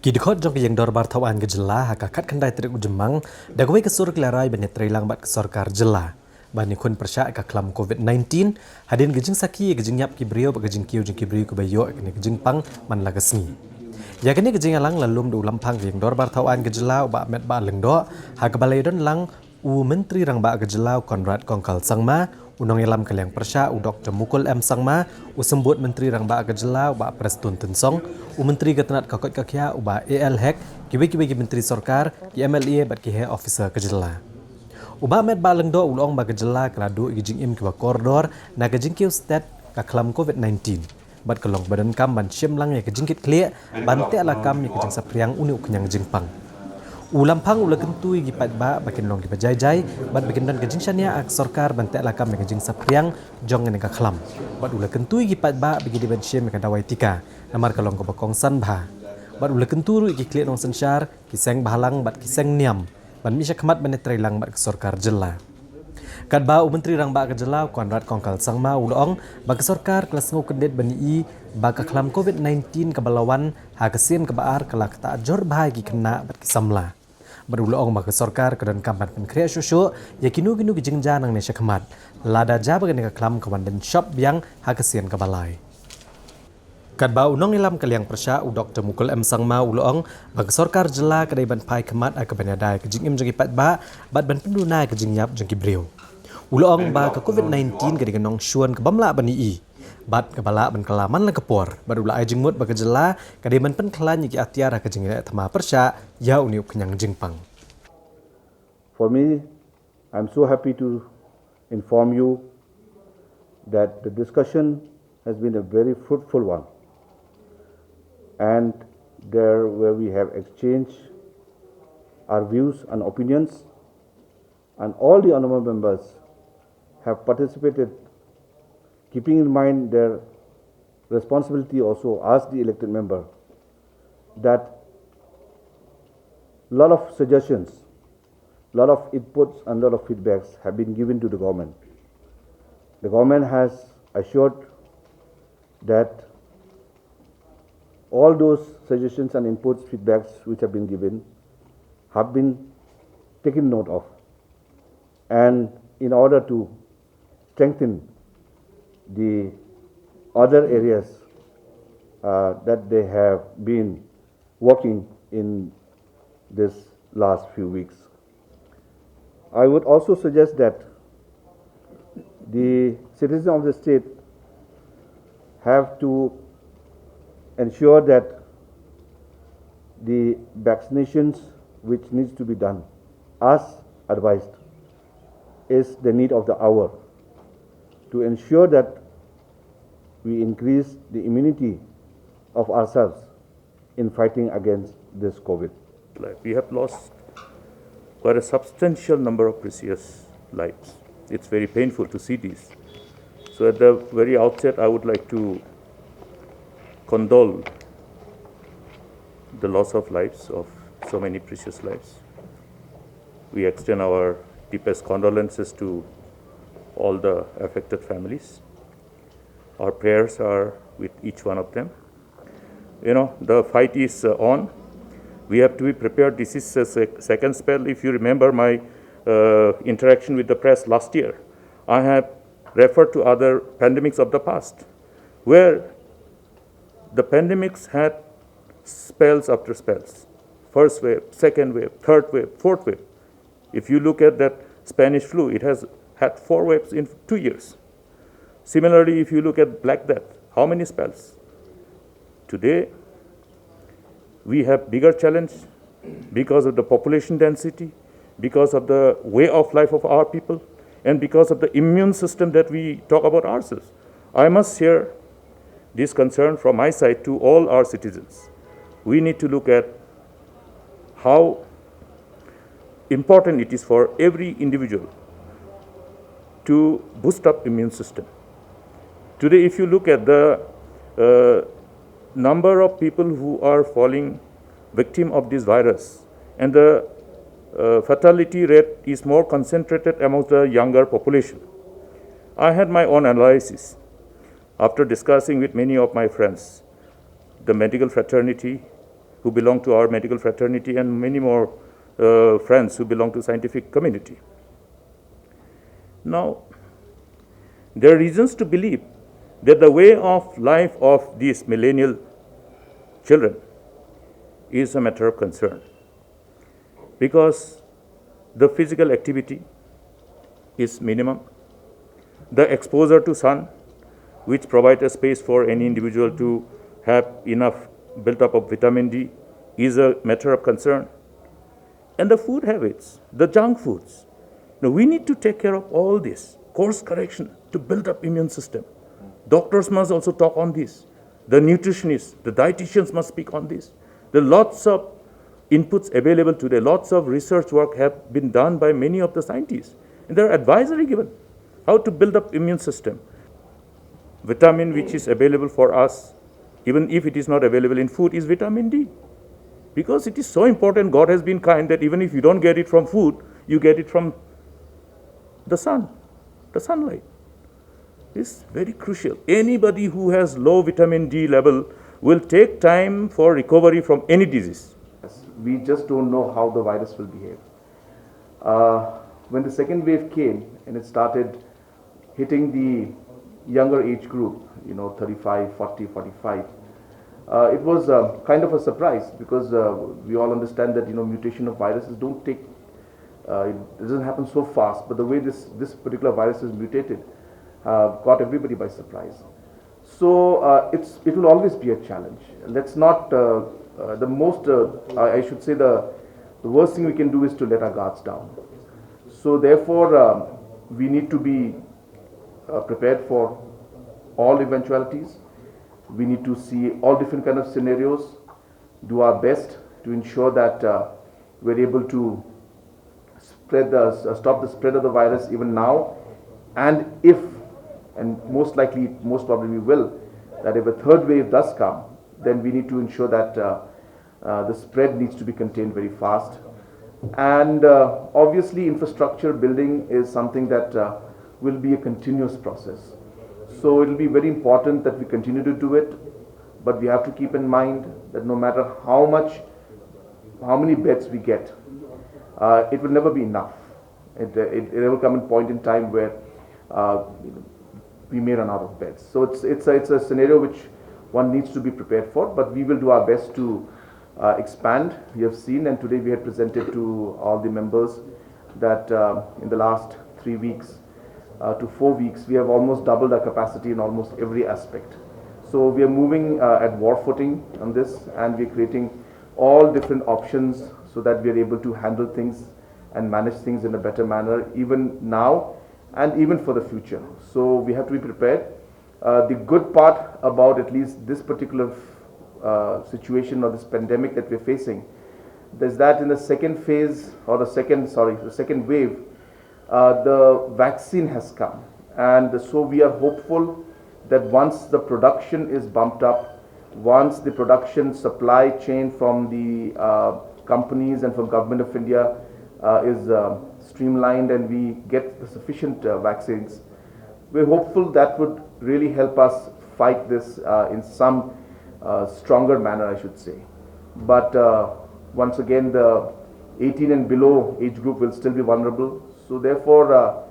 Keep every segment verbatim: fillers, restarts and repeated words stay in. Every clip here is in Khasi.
Ki dkhot jong ka Ïing Dorbar Thaw Aiñ ka Jylla ha ka khatkhyndai tarik u Jymmang da kawei ka sur ki la rai ban ïatreilang bad ka sorkar jylla ban ïakhun pyrshah ïa ka khlam covid nineteen, hadien ka jingsakhi ïa ka jingïap ki briew bad ka jingkiew jong ki briew kaba ïoh ïa kane ka jingpang man la ka sngi. Ïa kane ka jingïalang la lum da u Lamphang ka Ïing Dorbar Thaw Aiñ ka Jylla u Bah Metbah Lyngdoh, ha kaba la ïadon lang u Myntri Rangbah ka Jylla u Conrad Kongkal Sangma, u Nongïalam ka Liang Pyrshah u Doktor Mukul M Sangma, u Symbud Myntri Rangbah ka Jylla u Bah Prestone Tynsong, u Myntri ka Tnad ka Koit ka Khiah u Bah A L Hek, kiwei kiwei ki Myntri Sorkar, ki M L A bad ki heh officer ka jylla. U Bah Metbah Lyngdoh u la ong ba ka jylla ka la duh ïa ki jingim kiba kordor na ka jingkiew stet ka khlam covid nineteen bad ka long ba donkam ban shim lang ïa ka jingkitkhlieh ban teh lakam ïa ka jingsaphriang une u khñiang jingpang. U Lamphang u la kyntu ïa ki paidbah ba kin long kiba jai jai bad ba kin don ka jingshaniah ha ka sorkar ban teh lakam ïa ka jingsaphriang jong kane ka khlam. Bad u la kyntu ïa ki paidbah ba ki dei ban shim ïa ka dawai tika namar ka long kaba kongsan bha. Bad u la kyntu ruh ïa ki khlieh nongsynshar, ki seng bhalang bad ki seng niam ban mih shakhmat ban ïatreilang bad ka sorkar jylla. Katba u Myntri Rangbah ka Jylla u Conrad Kongkal Sangma u la ong ba ka sorkar ka la sngewkyndit ban ïohi ba ka khlam covid nineteen kaba la wan ha ka sien kaba ar ka la ktah jur bha ïa ki khynnah bad ki samla. Bad u la ong ba ka sorkar ka donkam ban pynkhreh shuh shuh ïa kino kino ki jingjia nangne shakhmat lada jia ba kane ka khlam ka wan dang shop biang ha ka sien kaba lai. Katba u Nongïalam ka Liang Pyrshah u Doktor Mukul M Sangma u la ong ba ka sorkar jylla ka dei ban phai khmat ha kaban ïada ïa ka jingim jong ki paidbah bad ban pynduna ïa ka jingïap jong ki briew. U la ong ba ka covid nineteen ka dei ka nongshun kabym lah ban ïohi bad kaba lah ban kylla man la ka por, bad u la ai jingmut ba ka jylla ka dei ban pynkhlaiñ ïa ki atiar ha ka jingïaleh thma pyrshah ïa une u khñiang jingpang. For me, I'm so happy to inform you that the discussion has been a very fruitful one, and there where we have exchanged our views and opinions, and all the honorable members have participated, keeping in mind their responsibility also as the elected member, that lot of suggestions, lot of inputs and lot of feedbacks have been given to the government. The government has assured that all those suggestions and inputs, feedbacks which have been given have been taken note of, and in order to strengthen the other areas uh, that they have been working in this last few weeks. I would also suggest that the citizens of the state have to ensure that the vaccinations which needs to be done as advised is the need of the hour to ensure that we increase the immunity of ourselves in fighting against this COVID. We have lost quite a substantial number of precious lives. It's very painful to see this. So, at the very outset, I would like to condole the loss of lives of so many precious lives. We extend our deepest condolences to all the affected families. Our prayers are with each one of them. You know, the fight is uh, on. We have to be prepared. This is a sec- second spell. If you remember my uh, interaction with the press last year, I have referred to other pandemics of the past where the pandemics had spells after spells. First wave, second wave, third wave, fourth wave. If you look at that Spanish flu, it has had four waves in two years. Similarly, if you look at Black Death, how many spells? Today, we have bigger challenge because of the population density, because of the way of life of our people, and because of the immune system that we talk about ourselves. I must share this concern from my side to all our citizens. We need to look at how important it is for every individual to boost up immune system. Today, if you look at the uh, number of people who are falling victim of this virus, and the uh, fatality rate is more concentrated amongst the younger population. I had my own analysis after discussing with many of my friends, the medical fraternity, who belong to our medical fraternity, and many more uh, friends who belong to scientific community. Now, there are reasons to believe that the way of life of these millennial children is a matter of concern, because the physical activity is minimum. The exposure to sun, which provides a space for any individual to have enough built up of vitamin D, is a matter of concern. And the food habits, the junk foods. Now we need to take care of all this. Course correction to build up immune system. Doctors must also talk on this. The nutritionists, the dietitians must speak on this. There are lots of inputs available today. Lots of research work have been done by many of the scientists. And there are advisory given how to build up immune system. Vitamin which is available for us, even if it is not available in food, is vitamin D. Because it is so important, God has been kind that even if you don't get it from food, you get it from the sun, the sunlight. It's very crucial. Anybody who has low vitamin D level will take time for recovery from any disease. We just don't know how the virus will behave. Uh, when the second wave came and it started hitting the younger age group, you know, thirty-five, forty, forty-five, uh, it was uh, kind of a surprise because uh, we all understand that, you know, mutation of viruses don't take, uh, it doesn't happen so fast. But the way this, this particular virus is mutated uh, caught everybody by surprise. So uh, it's, it will always be a challenge. Let's not, uh, uh, the most, uh, I I should say, the, the worst thing we can do is to let our guards down. So therefore, um, we need to be uh, prepared for all eventualities. We need to see all different kind of scenarios, do our best to ensure that uh, we're able to spread the, uh, stop the spread of the virus even now. And if, and most likely, most probably we will, that if a third wave does come, then we need to ensure that uh, uh, the spread needs to be contained very fast. And uh, obviously, infrastructure building is something that uh, will be a continuous process. So it will be very important that we continue to do it, but we have to keep in mind that no matter how much, how many beds we get, uh, it will never be enough. It, uh, it, it will come a point in time where uh, we may run out of beds. So it's, it's, a, it's a scenario which one needs to be prepared for, but we will do our best to uh, expand. You have seen, and today we had presented to all the members that uh, in the last three weeks uh, to four weeks, we have almost doubled our capacity in almost every aspect. So we are moving uh, at war footing on this, and we're creating all different options so that we are able to handle things and manage things in a better manner, even now and even for the future. So we have to be prepared. Uh, the good part about at least this particular uh, situation or this pandemic that we're facing is that in the second phase, or the second, sorry, the second wave, uh, the vaccine has come. And so we are hopeful that once the production is bumped up, once the production supply chain from the uh, companies and from Government of India uh, is uh, streamlined and we get the sufficient uh, vaccines, we're hopeful that would really help us fight this uh, in some uh, stronger manner, I should say. But uh, once again, the eighteen and below age group will still be vulnerable. So therefore, uh,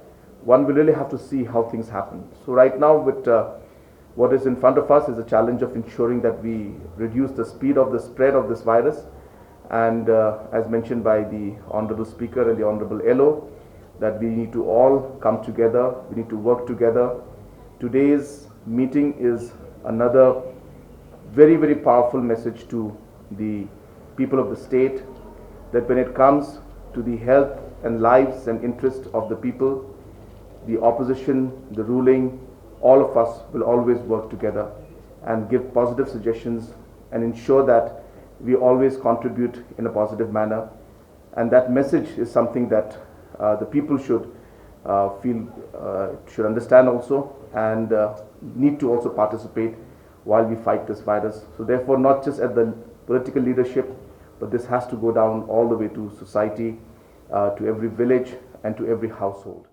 one will really have to see how things happen. So right now, with uh, what is in front of us is a challenge of ensuring that we reduce the speed of the spread of this virus. And uh, as mentioned by the Honorable Speaker and the Honorable L O, that we need to all come together, we need to work together. Today's meeting is another very, very powerful message to the people of the state, that when it comes to the health and lives and interest of the people, the opposition, the ruling, all of us will always work together and give positive suggestions and ensure that we always contribute in a positive manner. And that message is something that uh, the people should uh, feel, uh, should understand also, and uh, need to also participate while we fight this virus. So therefore, not just at the political leadership, but this has to go down all the way to society, uh, to every village, and to every household.